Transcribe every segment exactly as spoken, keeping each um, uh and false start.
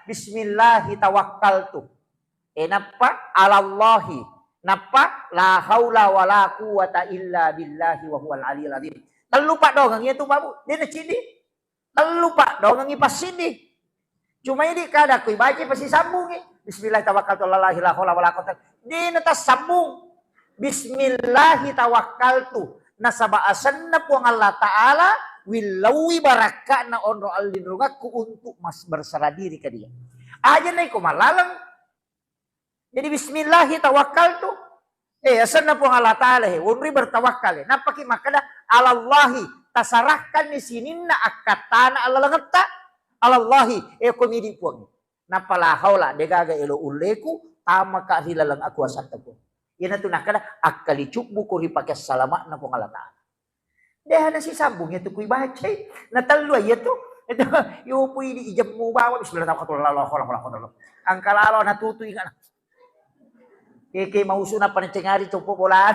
Bismillahi tawakkaltu. Eh, nappa alallahi. Nappa la haula wala quwwata illa billahi wa huwal aliyul azim. Tellu paddoangeng iya tu, Pak Bu. De' naciddi. Tellu paddoangengngi passidi. Cuma idi kada ku ibaca pasisambungi. Bismillah tawakkaltu alallahi la haula wala quwwata. De' natassambung. Bismillahi tawakkaltu. Nasaba asenna Puang Allah Ta'ala, willauwi barakka'na onro allinrungakku untuk mas-, berserah diri ke Dia. Aja naiko malaleng. Jadi bismillahi tawakkaltu. Eh, asenna Puang Allah Ta'ala he, wonri bertawakkal he. Nappaki makkeda, alallahi, tasarahkanni sininna akkattana allalengetta. Alallahi, eh, ko midi Puang. Nappa la haula, degaga elo ulleku, tamaka ri laleng akuasatta Puang. Iyanatu nakkeda, akkalicubbuko ri pake salama'na Puang Allah Ta'ala. Deha nasisambung iya tu kui bacai. Na tellu iya tu. Itu, yopu idi ijemmu bawa, bismillah tawakkaltu ala Allah, la haula wala quwwata illa billah. Angka lalo natutu ingat. Keke mausu nappa nancengari coppo bola.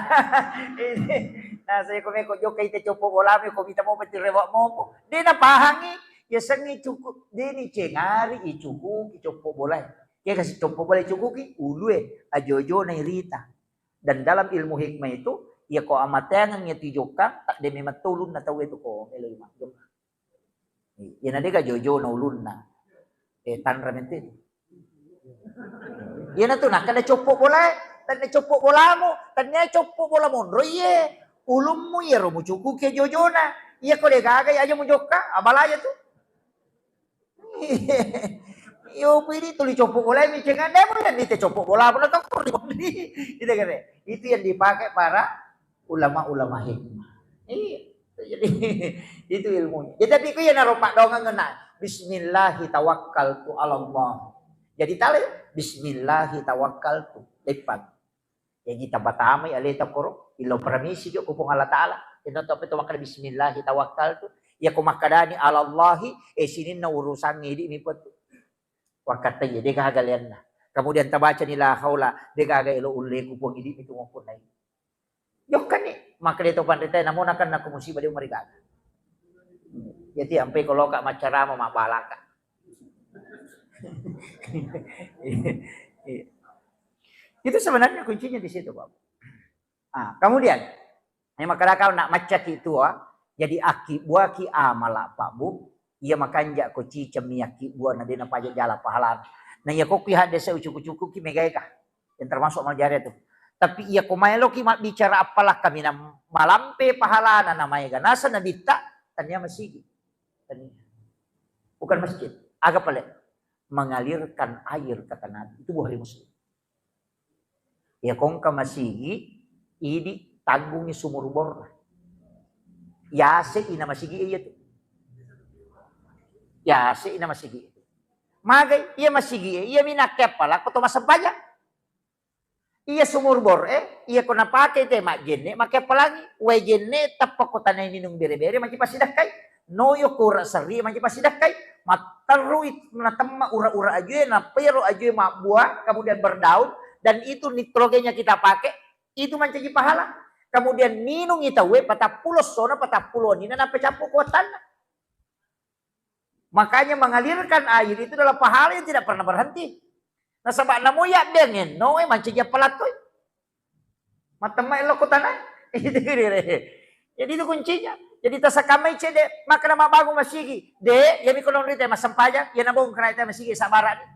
Nah, saya ko meko jokka ite coppo bola, meko mita mopa ti rewa mopo. De napahangi, ya sengi cukup, de ni cengari i cukuki coppo bola. Ke kasi coppo bola cukuki, ulue, ajojo na irita. Dan dalam ilmu hikmah itu, iya ko amateangeng iya tu ijokkang, tak de memang to ulunna tau itu ko melo i majokka. Iya na dega jojona ulunna. Eh, tanra menti. Iya na tu nakkeda coppo bola, tanna coppo bolamu, tanna coppo bola monro iye. Ulummu iya ro mucukuki jojona. Iya ko de gaga aja mujokka, abala aja tu. Yo pidi tuli coppo bola mi cengan de mo ni te coppo bola pun kau kuri. Gitu kan. Itu yang dipakai para ulama-ulama hikmah. Iya. Jadi itu ilmunya. Ya tapi ku ya naro paddoangeng na. Bismillahi tawakkaltu ala Allah. Jadi tale bismillahi tawakkaltu. Depan. Jaji tapatamai aleta koro, illau paramisi jo ko Puang Allah Ta'ala. Ino to apa to makkeda bismillahi tawakkaltu. Iya ko makkedani alallahi, eh, sininna urusangnge idi mi petu. Wakkatta iya de gaga leanna. Kemudian tabacani la haula, de gaga elo ulleku Puang idi mi tu mappunnai. Jokkani, makkeda to panrita namo nakan nako musibah de umari gaga. Jadi ampe ko loka maccarama mabbalaka. Itu sebenarnya kuncinya di situ, Pak. Ah, kemudian, yang makkeda kau nak maccaki tua, jadi aki buaki amala Pak Bu, iya makanja ko ciceng mi aki bua na dena paja jala pahalana. Nah, iya kokki hadde se ucuku-cukuki megaika. Yang termasuk amal jariah tu. Tapi iya ko maeloki mabbicara appalakka minang malampe pahalana na maega nasa nabitta, tania masigi. Tania. Bukan masjid. Aga pale? Mengalirkan air, kata Nabi. Itu Bukhari Muslim. Ya kongka masigi, idi tanggungi sumur bor. Yase ina masigi iya tu. Yase ina masigi. Magai iya masigi iya minakke appala ko to masempajang. Iya sumur bor e, iya ko napake te majjenne, make appalangi, wae jenne tappa ko tanai minung bere-bere manci passidakkai. Noyo ko ura serri manci passidakkai. Matterrui natemma ura-ura ajue, nappa iyaro ajue mabbua, kemudian berdaun, dan itu nitrogenya kita pakai, itu mancaji pahala. Kemudian minungi tauwe patappulo sona patappulo nina nappa cappu kuatanna. Makanya mengalirkan air itu adalah pahala yang tidak pernah berhenti. Nasaba namo yabbengenno e mancaji appalattoi. Matemma ello ko tanah. Jadi itu kuncinya. Jadi tasakamai cede, maka nama bangun masigi. De, ya mi kono rite masempajang, ya nabongkar ite masigi sabara ni.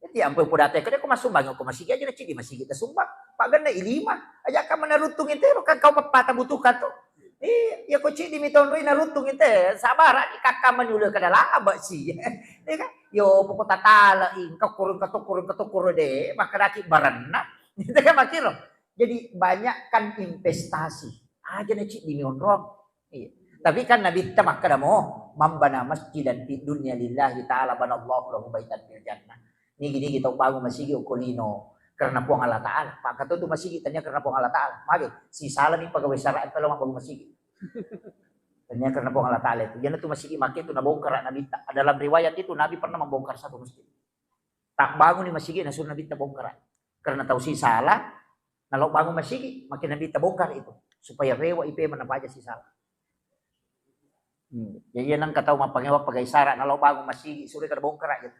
Jadi ampun podate ko de ko masumbang ko masigi aja na cidi masigi tasumbang. Paganna ilima. Aja ka mana rutung intero kan kau pepata butuhkan tu. Iya, iya ko cidi mi tonroi na rutung inte sabara ni kakka manyulo kada laba si. Iya kan? Yo poko tatala ingka kurung kato kurung kato kuro de makadaki baranna. Gitu kan makiro. Jadi banyakkan investasi. Aja na cidi mi onrong. Iya. Tapi kan Nabitta makkeda mo, "Man bana masjidan fid dunya lillahi ta'ala banallahu lahu baitan fil jannah." Nigi-nigi tau bangun masigi okko lino karena Puang Allah Ta'ala. Maka tu masigi tania karena Puang Allah Ta'ala. Mage, si salami pegawai syara' pelo mabbangun masigi. Tania karena Puang Allah Ta'ala itu. Jangan tu masigi make tu nabongkar Nabitta. Dalam riwayat itu Nabi pernah membongkar satu masjid. Tak bangun di masigi na suruh Nabitta bongkar. Karena tau si salah, nalo bangun masigi, makin Nabitta bongkar itu supaya rewa ipe mana paja si salah. Hmm. Jadi, iya nengka tau mappangewa pagai sara, nalo bangun masigi, sure kada bongkara gitu.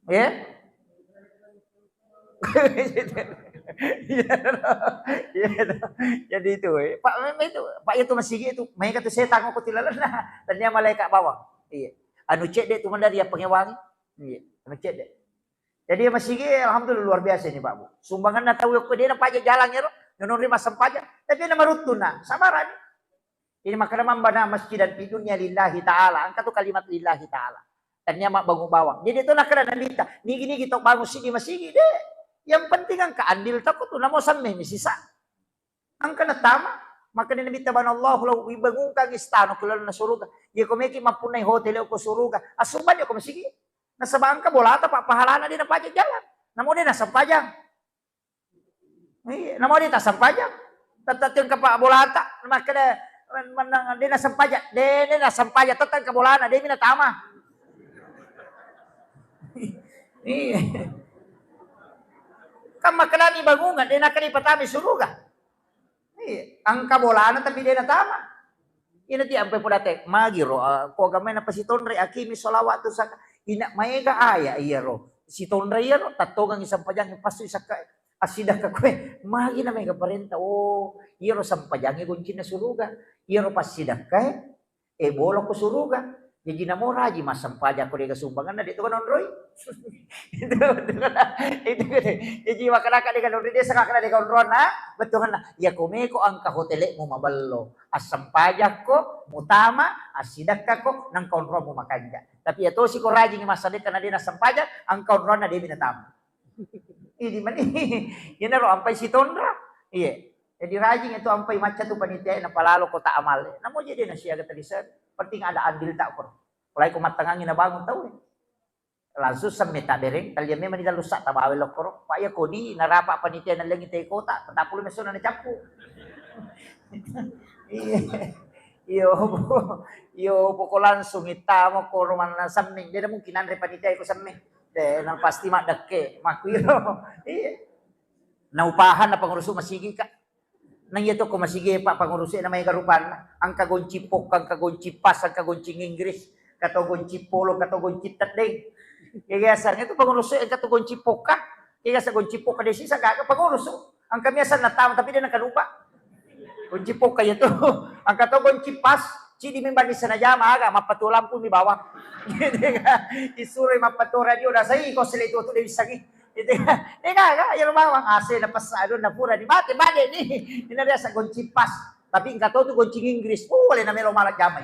Ya? Iya, iya. Jadi itu, eh. Pak, memang itu, Pak, itu masigi itu, maega tu setang ko tilalenna. Tania malaikat bawang. Iya. Anu cedde tu mandari ya pangewangi. Iya, anu cedde. Jadi masigi, alhamdulillah, luar biasa ini, Pak Bu. Sumbanganna tau ko de napaja jalan ya, ro. Nonori massempajang, tapi na maruttu na, sabarani. Ini makkeda mambana masjidan fi dunya lillahi ta'ala. Engka tu kalimat lillahi ta'ala. Tania mabbangung bawang. Jadi tu nakkeda Nabitta, nigi-nigi to bangun sigi masigi de. Yang penting engka andil tako tu, namo samme mi sisa. Engka natama, makkeda Nabitta, banallahu lahu, ibangungkang istana ko lalenna suruga. Iya ko meki mappunnai hotel ko suruga. Assumbang ko masigi. Nasaba engka bolata, Pak, pahalana de napaja jalan. Namo de nasempajang. Iya, namo de tasempajang. Tette engka, Pak, bolata, makkeda, mennang de nasempajang, de, de nasempajang, tette engka bolana, de mi natama. Iya. Kan makkeda ni bangungan, de nakkeda ipatama suruga. Iya, engka bolana tapi de natama. Ina ti ampai podate, magi ro, ah, ko agamai napasitonre, akimi sholawat tu saka. Ina maega aya iya ro. Sitonre iya ro, tattongangi sampajangi, passu sakka, assidakka koe. Magi na maega parenta. Oh, iya ro sampajangi goncinna suruga. Iya ro passidakkae, eh, bola ko suruga. Jaji namo raji massempajang ko dega sumbanganna, de to kan onroi. Itu, itu kan, itu kan. Jaji makkedaka dega onroi, de saka de onronna, bettuanna. Iya ko meko engka hotelmu maballo. Assempajakko, mutama, assidakkako, nengka onrommu makanja. Tapi iya tosi ko rajingi massadekka na de nassempajang, engka onronna de mi natama. Idi mani, iyanaro ampai sitonra. Iya. Jadi rajing itu ampai macca tu panitia, napalalo kota amal. Namo jadi nasiaga tadi sen. Penting ada andil tak ko. Mulai ko mattangangi nabangun tau. Langsung semme tabereng, talia memang di dalu sa tabawa lokkoro. Pak ya kodi narapa panitia nalengi te kota, tetap puluh mesona na cappu. Iya. Iyo, iyo, poko langsung itama koro manna semmeng. Dia mungkin anre panitia iko semmeng. De, nang pasti maddekke, makkuiro. Iya. Naupahan na pengurusu masigi, Kak. Nang iya to ko masigi, Pak, pengurusu na maega rupanna. Engka gonci pokka, engka gonci pas, engka gonci Inggris, engka to gonci polo, engka to gonci teddeng. Iya, biasanya itu pengurusu engka to gonci pokka. Iya, biasa gonci pokka desi sagaga pengurusu. Engka biasa natama tapi de nakalupa. Gonci pokka iya tu. Engka to gonci pas, cidi memang di sana jama aga, mappatuo lampu mi bawang. Isuroi mappatuo radio, nasai ko sele tu tu de wissangi. Itu kan, eh, gaga, iyaro bawang, A C napessa, aduh, napura ni mate, mate ni. Ini biasa gonci pas. Tapi engka to tu gonci Inggris, oh, le namelo mala jamai.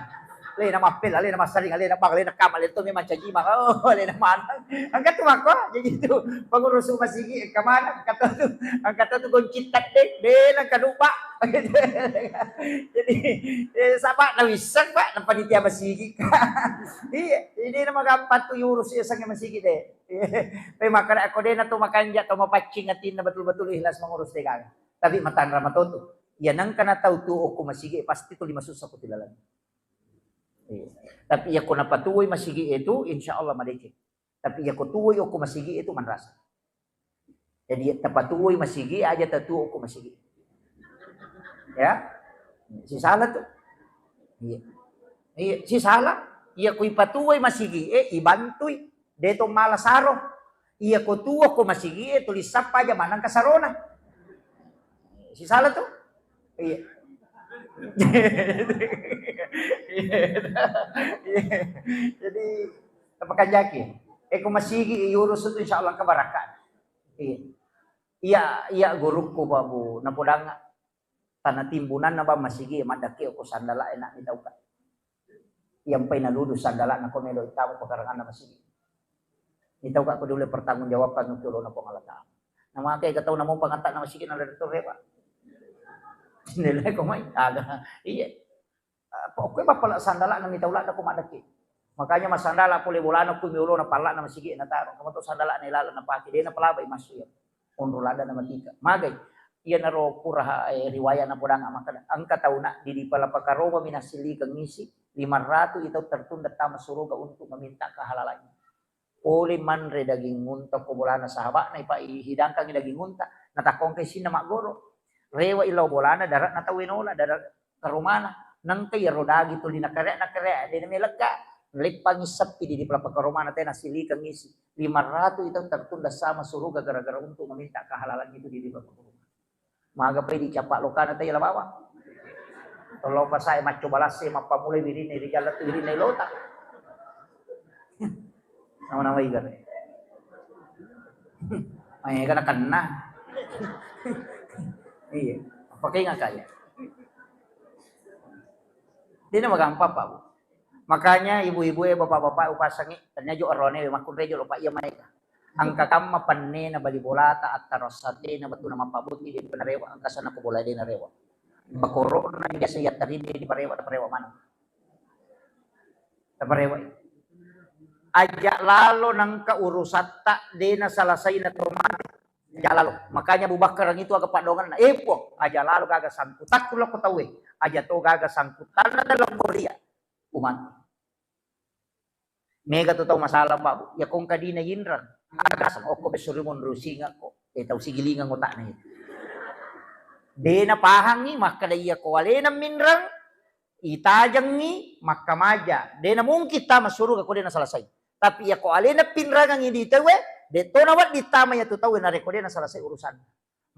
Le namappela, le namassaring, le nabang, le nakama, le to memang caji mah. Oh, le namanang. Engka tu mako, jadi tu pengurusu masigi, engka mana, engka to tu, engka to tu gonci teddeng, de, nengka lupa. Jadi, eh, saba na wisseng, Pak, na panitia masigi. Iya, ini nama gampang tu urus ya sange masigi de. Tapi makkeda ko de na to makanja, to mapaccing atinna, betul-betul ikhlas mengurus de gaga. Tapi matanra matotu. Iya nengka na tau tu okko masigi, pasti tuli masussa ko tilalang. Iya. Tapi iya ko napatuoi masigi itu, insya Allah madeceng. Tapi iya ko tuoi okko masigi itu manrasa. Jadi tapatuoi masigi aja tatuo okko masigi. Ya. Sisala tu. Iya. Iya, sisala. Iya ko ipatuoi masigi, eh, ibantui. De to mala saro. Iya ko tuo ko masigi, eh, tuli sappa aja manang kasarona. Sisala tu. Iya. Iya. Jadi, tapakanjaki. Eh, ko masigi, iurus tu insya Allah keberkahan. Iya. Iya, iya, gurukku, Pak Bu, napodanga. Tana timbunanna, Bang, masigi, maddakke ko sandala, enak ni tauka. Iyampai naludu sandala, nako melo tama pekaranganna masigi. Ni tauka ko dulu pertanggungjawabkan untuk lona Puang Allah Ta'ala. Namake ga tau namo pangatta na masigi na lari torre, Pak. Nilai ko mai, aga. Iya. Eh, pokoknya bappala sandala na mitau ladda ko maddaki. Makanya massandala pole bolana ku miolo na palla na masigi na taro. Kamu to sandala na ilala na pake de na palaba imasu ya. Onro ladda na matika. Magai. Iya naro pura, eh, riwaya na podang maka engka tauna di di pala pakaroma minasili kengisi lima ratus itau tertunda tama suruga untuk meminta kehalalannya. Pole manre daging unta ko bolana sahaba'na, ipa-, ihidangkangi daging unta, natakkongkai sinna maggoro. Rewa illau bolana, darat na tauwe nola, darat karomana. Nengka iyaro daging tuli nakere-nakere, de' namelekka, leppangi seppi di, di palapaka romana tena silikeng isi. Lima ratu itu tertunda sama suruga gara-gara untuk meminta kehalalan itu di, di palapaka romana. Maga pai dicappa lokana tei la bawang. Tolong pasae macco balasse mappamulai wirinna ri jalla tu wirinna ilota. Nama-nama iga. Maega nakenna. Iya, pakai ngakaya. Dena magampang, Pak, Bu. Makanya ibu-ibu e, bapak-bapak upasangi, tanya jo arone makkunre jo lo, Pak, iya maega. Engka kamma pennena bali bolata, attarasatena, bettuanna mappabbotting, de' narewa, engka sana ko bola de' narewa. Bakoro'na biasa yattaride diparewa, taparewa maneng. Taparewa. Aja lalo nengka urusatta de' nasalasai na to mate. Aja lalo. Makanya Abu Bakar itu aga paddoangenna, "Eh, Puang, aja lalo gaga sangkutakku lako tauwe. Aja to gaga sangkutanna dalam boria." Umat. Mega tu tau masalah, Pak, Bu. Ya kong kadina yinreng. Aga sang okko besuri monro singakko. Eh, tau sigilingang otakna itu. De' napahangi, makkada iya ko alena minreng, itajengngi, makkamaja. De' namungkin tama suruga ko de' nasalasai. Tapi iya ko alena pinrangangi di tauwe, de' to nawedding tama iya tu tauwe narekko de' nasalasai urusanna.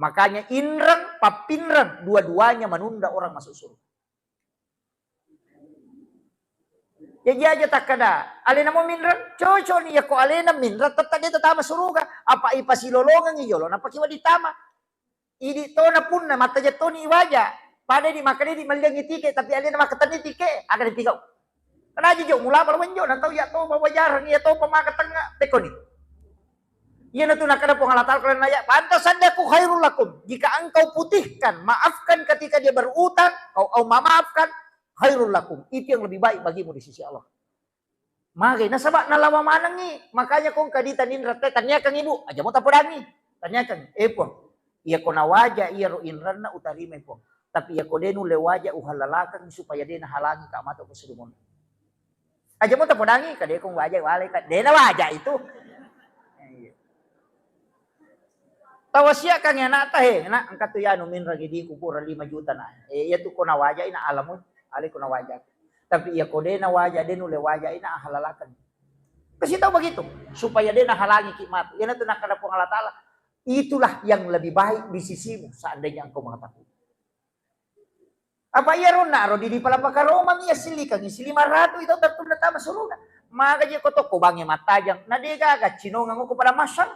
Makanya inreng, pappinreng, dua-duanya menunda orang masuk surga. Jaji aja takkada, alena mo minreng, cocok ni, yako alena minreng, tetta de' tatama suruga. Apa ipasilolongengi jolo, napaki wedding tama. Idi tona punna, mattaja toni iwaja. Pada di makkeda di melliangi tike, tapi alena makkatenni tike, aga dipigau. Kena aja jo, mulama lo menjo, na tau ya to, bawa jarang, ya to, pemaka tengah, tekoni. Iyanatu nakkeda Puang Allah Ta'ala, kalau naya, "Fa anta saddaku khairul lakum." Jika engkau putihkan, maafkan ketika dia berutang, kau, kau memaafkan, khairul lakum. Itu yang lebih baik bagimu di sisi Allah. Magai, nasaba nalawa manengi. Makanya kong kadita ninra te, tanyakan ibu, aja mo tapodangi. Tanyakan, "Eh, Puang, iya ko nawaja iya ro inranna utarimai, Puang. Tapi iya ko de' nulle waja, uhallalakang supaya de' nahalangi ka matu ko sudumon." Aja mo tapodangi, ka de' ko waja wale, ka de' nawaja itu. Iya. Tawasiakangi anakta, "He, nak, engka tu yanu minrang idi kuburan lima juta, nak. Eh, iya tu ko nawaja ina alamu, ale ko nawaja. Tapi iya ko de' nawaja, de' nulle waja ina ahalalakan." Kasih tahu begitu, supaya de' nahalangi ki matu. Iyanatu nakkeda Puang Allah Ta'ala, itulah yang lebih baik di sisimu seandainya engkau mengetahui. Apa iya ronna ro di, di palapaka Roma mi assillikangi si lima ratu itu tertunda tama suruga. Maka je ko tokko bange mattajang, na de' gaga cinongang ko pada masang.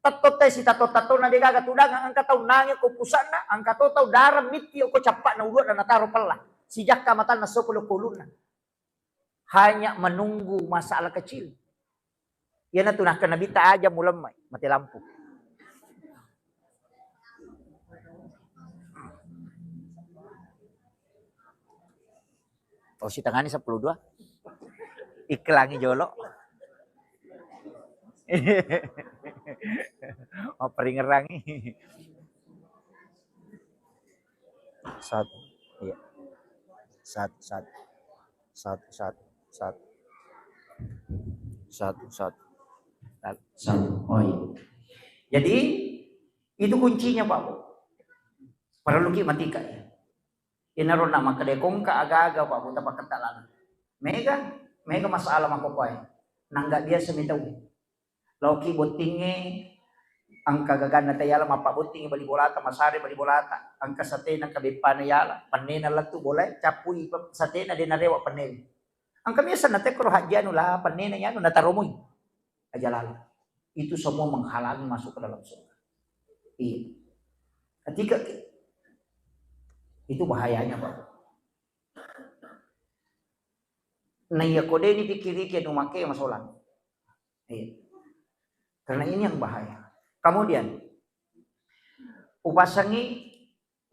Tatto tai si tatto-tatto na de' gaga tudangang, engka tau nange ko pusakna, engka to tau darang mitti ko cappakna uluanna nataro pella. Si jakka matanna soko lo ko ulunna. Hanya menunggu masalah kecil. Iyanatu nakkeda Nabitta, "Aja mulemmai, mati lampu." Oh, sitengani seppulo dua. Iklangi jolo. Mapperingerangi. Satu. Iya. Satu, satu. Satu, satu, satu. Satu, satu. Satu. Oh, iya. Jadi, itu kuncinya, Pak Bu. Perlu ki matika, ya. Inaro na makkeda kongka aga-aga, Pak Bu, tapaketta laleng. Mega, mega masalah makkokkoe. Nangga biasa mi tau. Laoki bottingnge, engka gaganna tayala, mappabbottingngi bali bolata, masare bali bolata, engka satena kabeppana yala, pennena lettu bolae, cappui pe-, satena de' narewa pennena. Engka biasa natekkoro hajji anu la, pennena yanu nataromoi. Aja lalo. Itu semua menghalangi masuk ke dalam surga. Iya. Ketika itu bahayanya, Pak. Nah, iya ko de' ni pikiriki anu make masolang. Iya. Karena ini yang bahaya. Kemudian, upasangi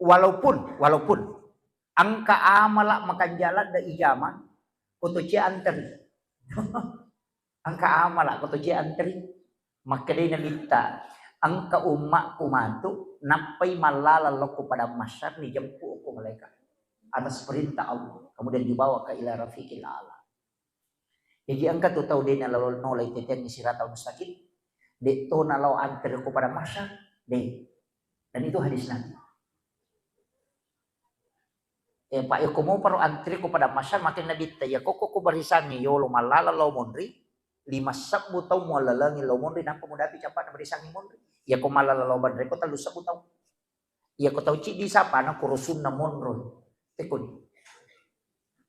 walaupun, walaupun engka amala makanjala da ijama, ko to cia anteri. Engka amala ko to cia anteri. Makkedai Nabitta, engka ummakku matu, nappai mallala lokko padang mahsyar, ni jemput ko malaikat atas perintah Allah, kemudian dibawa ke ila rafiqil a'la. Jaji engka tu tau de' nalolo-, nolai teteangngi siratal mustaqim, de' to nalao antere ko padang mahsyar, de'. Dan itu hadis Nabi. Pak, yako mau paro antri ko pada masyar makin nabitta, yako ko, ko barisangi yolo mallala lao monri, lima sebbu tau muallalengi lao monri, nampa mudapi capana barisangi monri. Yako mallala lao banre ko tellu sebbu tau. Yako tau ciddi sapana ko rusunna monro. Tekoni.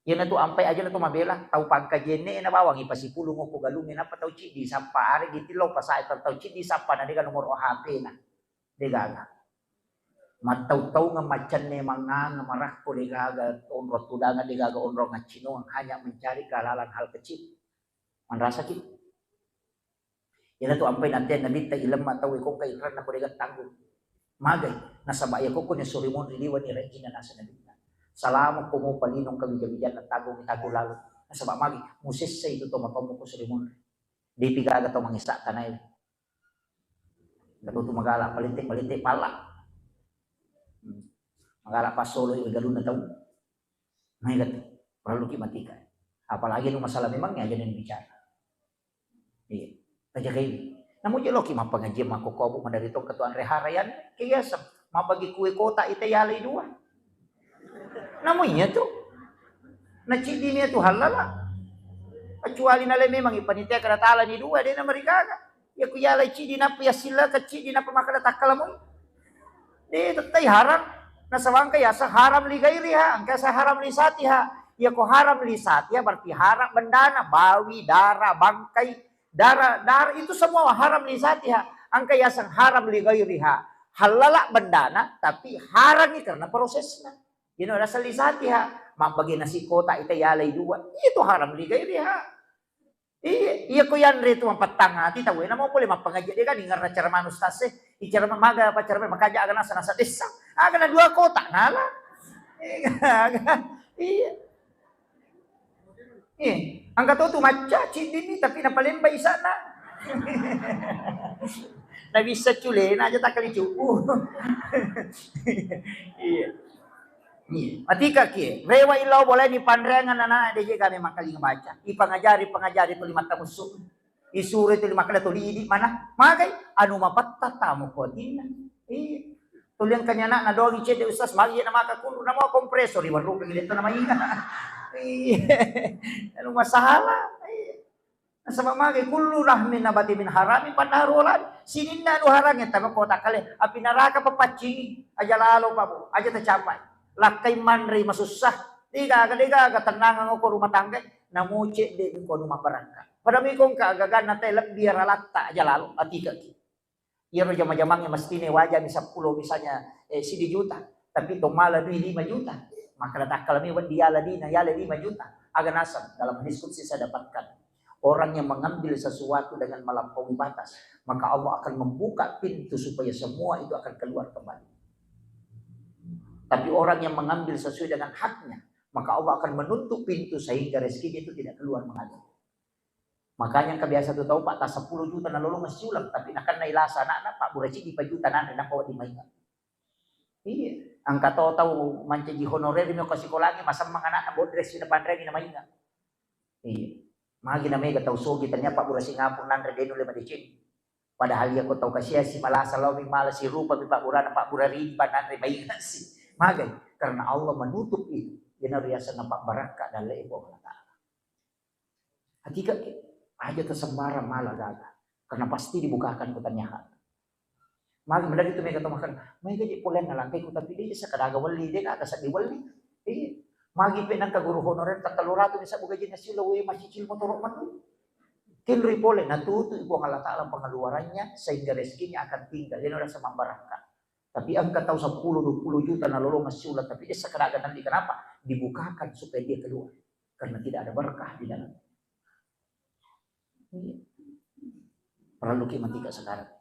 Iyanatu ampai aja na to mabela, tau pangkaji enne na bawang ipasipulung ko galungnge, nappa tau ciddi sappa, aregi tillau pasae tau ciddi sappa na dega nomor H P na. Degaga. Mattau-taungeng macenne manganga marakko degaga onrong tudanga, degaga onrong accinoang, hanya mencari kehalalan hal kecil. Manrasaki. Iyanatu ampai natteang nabitta ilemma tau e kongka inranna ko dega tanggung. Magai, nasaba iya kokko ni suri monri liwani rejjinna nasa nabitta. Salama ko mo palinong kawija-wijanna tanggung tanggung lalu. Nasaba magi, musessa itu tomatomo ko suri monri. Depi gaga tau mangessa tanae. Gatutu magala palette-palette pala. Hmm. Magala passolo i galunna tau. Maega tu, perlu ki matika. Apalagi nu masalah memang aja ni bicara. Iya. Tajagai. Namu je loki mappangajian makkokkoe, Bu, madari tongka tu anre harayan, kebiasa. Mabagi kue kotak ita yalai dua. Namu iya tu. Naciddi ni tu halala. Kecuali nale memang ipanitia kada tala ni dua, de na marigaga. Iya ku yalai ciddi nappa yassilla ke ciddi nappa makkada takkala mui. De tettai haram. Nasaba engka yaseng haram li gairiha, engka yaseng haram li satiha. Iya ko haram li satiha berarti haram bendana, bawi, dara, bangkai, dara, dara itu semua haram li satiha. Engka yaseng haram li gairiha. Halala bendana tapi haram ni karena prosesna. Iyana rasa li satiha. Mabbagi nasi kotak ita yalai dua. Itu haram li gairiha. Iya, iya ko yanre tu mapettang ati tau, namo pole mappangaji de kan ingerna ceramah ustaz e. I ceramah maga apa ceramah makaja aga nasa nasa desa. Aga na dua kotak nala. Iya. Iya. Angka to tu macca ciddi ni tapi napalemba isana. Na bisa cule na aja takali cupu. Iya. Iya. Matika kie, rewa illau boleh ni panreangan anak de je kami makkalinga baca. Ipangajari, pangajari tuli matta musu. Isuro tuli makkada tuli idi mana? Magai anu mapatta tamu ko atinna. Iya. Tuli engkanya anak na dogi cedde ustaz magi na maka kuru na mau kompresor di warung gitu nama iya. Iya. Anu masalah. Iya. Nasaba magai kullu lahmin nabati min harami pannaru oladi. Sininna anu harangnge tama kota kale api naraka papaccingi aja lalo pabu aja tacapai. Lakkai manrei masussa. Degaga degaga tennangang ko rumah tangga. Namu cedde ko anu mabarakka. Pada miko engka agaganna te lebbi ralatta aja lalo atikaki. Iyaro jama-jamangnge mestine wajami seppulo misalnya, eh, sidi juta, tapi to mala dui lima juta. Maka takkala mi weddi yala dina, yala lima juta. Aga naseng dalam diskusi saya dapatkan. Orang yang mengambil sesuatu dengan melampaui batas, maka Allah akan membuka pintu supaya semua itu akan keluar kembali. Tapi orang yang mengambil sesuai dengan haknya, maka Allah akan menutup pintu sehingga rezekinya itu tidak keluar mengalir. Makanya engka biasa tu tau, Pak, ta seppulo juta nalolongeng siuleng, tapi nakennai lasa anakna, pabbura ciddi pa juta nanre, nappa wedding mainga. Iya, engka to tau mancaji honorer mi ko sikolangnge, masemmeng anakna, bodresi napanreangi na mainga. Iya. Magi na mega tau sogi, tania pabbura Singapura nanre, de nulle madeceng. Padahal iya ko tau kasiasi malasa laomi mala sirupa mi pabburana, pabbura ridi pa nanre, mainga si. Magai? Karena Allah menutup itu. Iyana riaseng napabbarakka dalle Puang Allah Ta'ala. Atika ke, aja tersembarang mala gaga. Karena pasti dibukakan ku tanya hak. Magi mendadak itu mega to makan, mega je polen nalangkai ku tapi de sakadaga wali, de gaga seddi wali. Iya. Magi pe nangka guru honorer ta tellu ratu bisa buka jenis silo we macicil motoro menu. Tinrui pole natutu Puang Allah Ta'ala pengeluarannya sehingga rezekinya akan tinggal. Dia rasa membarakka. Tapi engka tau seppulo dua puluh juta nalolongeng siuleng, tapi de sakadaga nanti kenapa? Dibukakan supaya dia keluar. Karena tidak ada berkah di dalam. Iya. Perlu ki matika sekarang.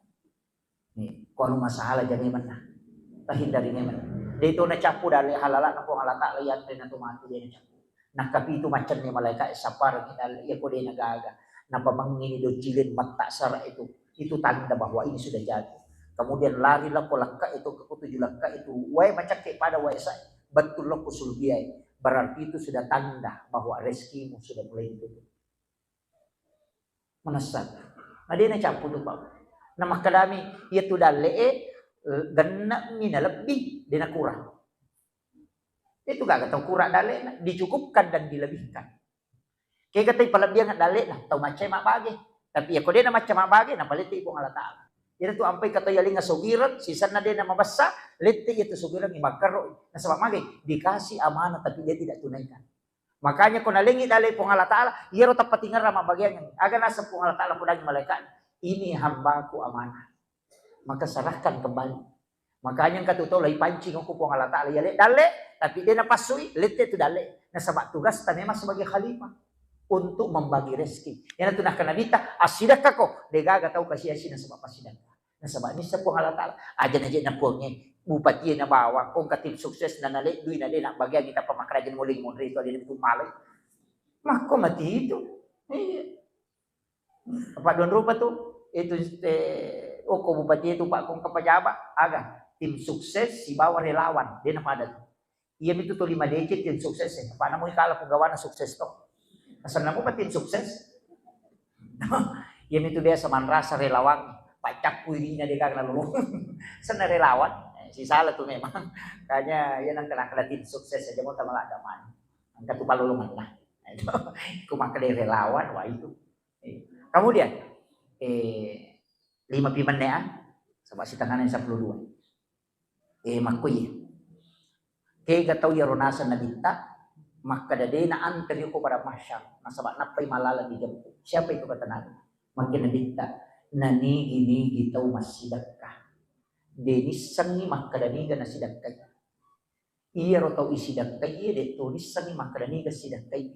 Nih, ko anu masalah jani menna. Tahindari memang. De to nacappu dalle halala na Puang Allah Ta'ala yanre na tu mati de nacappu. Nakkapitu macenne malaika sappareng dalle iya ko de nagaga. Napamengngini doccileng matta sara itu. Itu tanda bahwa ini sudah jatuh. Kemudian lari lako lekka itu, ke tujuh lekka itu, wae macakke pada wae sa, betul lako sulbiai. Berarti itu sudah tanda bahwa rezekimu sudah mulai ditutup. Manessa. Na de nacappu tu, Pak. Na makkedami, iya tu dalle e, eh, gennemi na lebbi, de nakurang. Itu gaga tau kura dalle'na, dicukupkan dan dilebihkan. Kega tau palebbiang dalle'na, tau maccai mabbage. Tapi iya ko de' na macca mabbage, napalette Puang Allah Ta'ala. Iyana tu ampai katau yalengnga sogireng, sisenna de' na mabessa, lette iya tu sogireng makkaro. Nasaba mage, dikasih amanah tapi dia tidak tunaikan. Makanya ko nalengngi dalle Puang Allah Ta'ala, iyaro tappatingerang mabbageang. Aga naseng Puang Allah Ta'ala podangi malaikat, "Ini hambaku amanah." Maka serahkan kembali. Makanya engka tu tau lai pancing ko Puang Allah Ta'ala, yale dalle, tapi de' napassui, lette tu dalle. Nasaba tugasta memang sebagai khalifah untuk membagi rezeki. Iyana tu nakkeda Nabitta, "Assidakkako, de' gaga tau kasi-asi nasaba passidakka." Nasaba nisseng Puang Allah Ta'ala, aja' naje' na Puangnge, bupati na bawang, ko engka tim sukses na naleddui na de' nabbageangi tappa makkeda aja' na muling monri tu aja' na tu malai. Makko mati itu. Iya. Apa dua rupa tu? Itu, eh, oh, ko bupati itu, Pak, ko engka pejabat, aga, tim sukses sibawa relawan, de' na pada tu. Iya mitu tu lima D C tim sukses, eh. Apa namu kala penggawana sukses to. Asal namu apa tim sukses? Iya mitu biasa manrasa relawan, pacakku irinya de' gaga lolo. Senna relawan, eh, sisala tu memang. Kanya iya nang kena kena tim sukses aja' mau tamalak damai. Angka tu palolongan lah. Itu, ku makkeda relawan, wah itu. Eh, kemudian, eh, lima pi menne, ah, saba' sitengana seppulo dua. Eh, makko iya. Kega tau iyaro naseng Nabitta, makkeda de' na anteri ko pada mahsyar, nasaba nappai malala dijemput. Siapa itu kata Nabi? Makkeda Nabitta, nanigi-nigi tau massidakka. De' nissengngi makkeda niga nasidakkai. Iyaro tau isidakkai, de' to nissengngi makkeda niga sidakkai.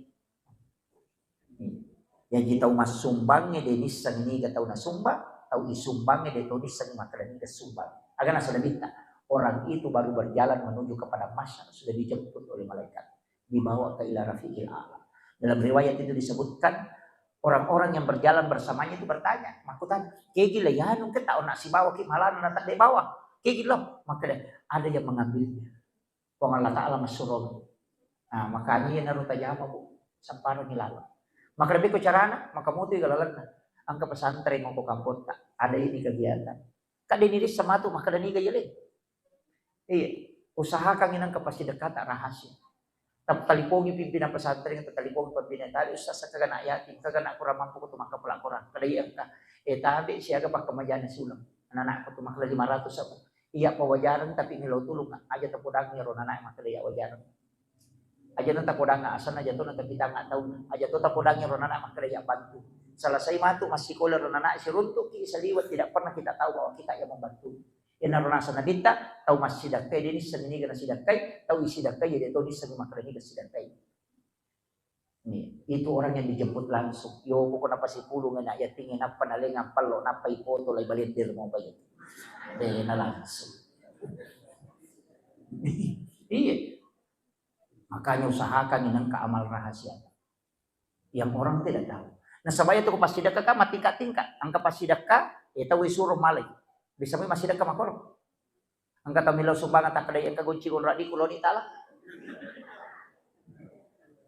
Jaji tau massumbangnge de' nisseng niga tau nasumbang, tau isumbangnge de' to nisseng makkeda niga sumbang. Aga naseng Nabitta, orang itu baru berjalan menuju ke padang mahsyar, sudah dijemput oleh malaikat, dibawa ke ila rafiqil a'la. Dalam riwayat itu disebutkan, orang-orang yang berjalan bersamanya itu bertanya, makkutana, "Kegi la yanu ke tau na sibawa ki malana na tadde bawa? Kegi lo?" Makkeda, "Ada yang mengambilnya." Puang Allah Ta'ala massurong. Nah, makanya iyanaro tajama, Bu. Samparengngi laleng. Makkeda bekko carana, maka motoi ga lalenna. Engka pesantren ko kampotta, ada ini kegiatan. Kadde ni rissa matu, makkeda niga yale. Iya, usahakan inang ke pasidekkata rahasia. Tap-, talipongi pimpinan pesantren, talipongi pimpinan tadi, "Ustaz, kagana yatim, kagana kurang mampu ko tu makkapala Quran." Kada iya engka. Eh, tabe siaga pakkamajana suleng. Anak-anakku tu makkeda lima ratus apa. Iya pawajareng tapi melo tulung, aja tapodangi ro nana makkeda iya wajareng. Aja na tapodangi asanna, aja to na tapitanga taunna. Aja to tapodangi ro nana makkeda iya bantu. Selesai matu massikola ro nana siruntuki saliweng, tidak pernah kita tahu bahwa kita yang membantu. Iyanaro naseng Nabitta, tau massidakkai de' nisseng niga nasidakkai, tau isidakkai de' to nisseng makkeda niga sidakkai. Nih, itu orang yang dijemput langsung. Yo, pokokna pasipulung na yatingnge nappa nalengang pello, nappa ipoto lai balender mau bayar. De' na langsung. Iya. Makanya usahakan inang ke amal rahasia. Yang orang tidak tahu. Nasaba iya tu ko passidekka kan matingkat-tingkat. Engka passidekka, eh, tau isuro malai. Bisa mai massidekka makkoro. Engka tau melo sumbang takkeda engka gonci gonradiku loni tala.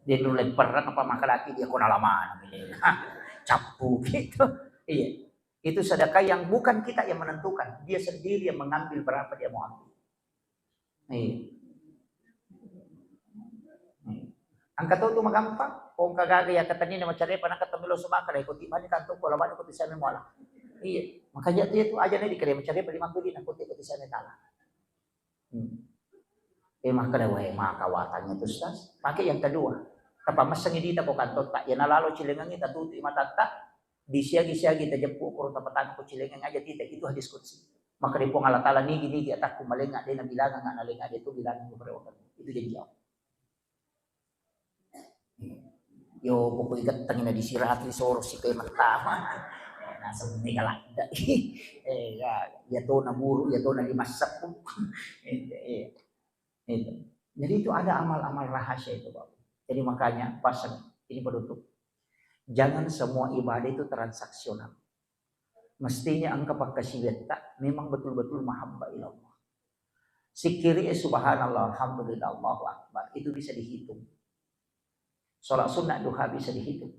Dia dulu lepperang apa makalaki dia kona lama. Cappu gitu. Iya. Itu sedekah yang bukan kita yang menentukan. Dia sendiri yang mengambil berapa dia mau ambil. Iya. Iya. Engka to tu magampang, ko engka gaga iya katenni na macarepa, na katemmi lo sumaka dai ko tibani kantong ko labani ko tisame muala. Iya, makanya tu iya tu aja na dikere macarepa lima kuli na ko ti ko tisame tala. Hmm. Eh, makkeda, "Wae, maka watangnya tu, Ustaz." Pakai yang kedua. Tapamessengi dita ko kantotta, iya nalalo cilengengi tatutu matatta, disiagi-siagi tajeppu ko tapatang ko cilengeng aja tita, itu hadis qudsi. Maka di Puang Allah Ta'ala, "Nigi-nigi atakku malenga, de' nabilangang, nalenga de' tu bilangang kepada waktu." Itu janji Allah. Yo, pokoknya gettengi na disirati soro si koi pertama. Naseng mega ladda. Eh, ya, ya to na buru, ya to na lima seppuh. Eh, eh, itu. Jadi itu ada amal-amal rahasia itu, Bapak. Jadi makanya pasang ini penutup. Jangan semua ibadah itu transaksional. Mestinya engka pakkasiwiatta memang betul-betul mahabbah ilallah. Sikkiri, eh, subhanallah, alhamdulillah, Allahu akbar, itu bisa dihitung. Sholat sunnah duha bisa dihitung.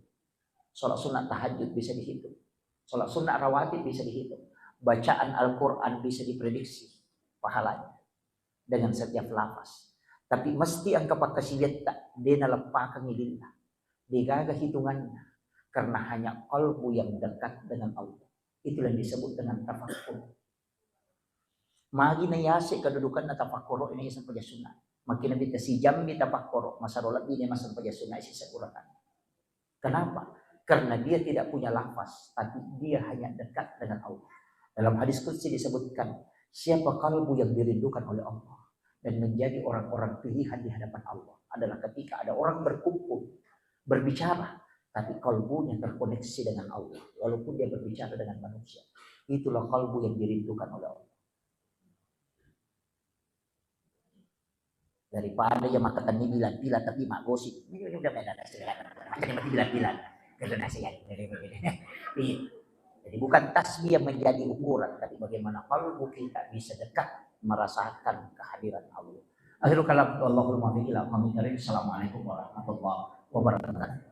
Sholat sunnah tahajud bisa dihitung. Sholat sunnah rawatib bisa dihitung. Bacaan Al-Quran bisa diprediksi pahalanya dengan setiap lafaz. Tapi mesti engka pakkasiwiatta, de naleppakengngi lillah. Degaga hitunganna, karena hanya qalbu yang dekat dengan Allah. Itulah yang disebut dengan tafakkur. Magi na yase kedudukanna tafakkuro ini sempajang sunna. Makin nabi tasijambi tafakkuro, masaro lebbi ne masempajang sunna isi sekurang. Kenapa? Karena dia tidak punya lafaz, tapi dia hanya dekat dengan Allah. Dalam hadis qudsi disebutkan, siapa kalbu yang dirindukan oleh Allah dan menjadi orang-orang pilihan di hadapan Allah adalah ketika ada orang berkumpul, berbicara, tapi kalbunya terkoneksi dengan Allah, walaupun dia berbicara dengan manusia. Itulah kalbu yang dirindukan oleh Allah. Daripada ya makkatenni bilang-bilang tapi maggosip. Ini udah beda dah, sudah. Jadi bilang-bilang. Kalau nasi ya. Iya. Jadi bukan tasbih yang menjadi ukuran, tapi bagaimana kalbu kita bisa dekat merasakan kehadiran Allah. Akhirul kalam, wallahul muwaffiq ila aqwamit thariq. Assalamualaikum warahmatullahi wabarakatuh.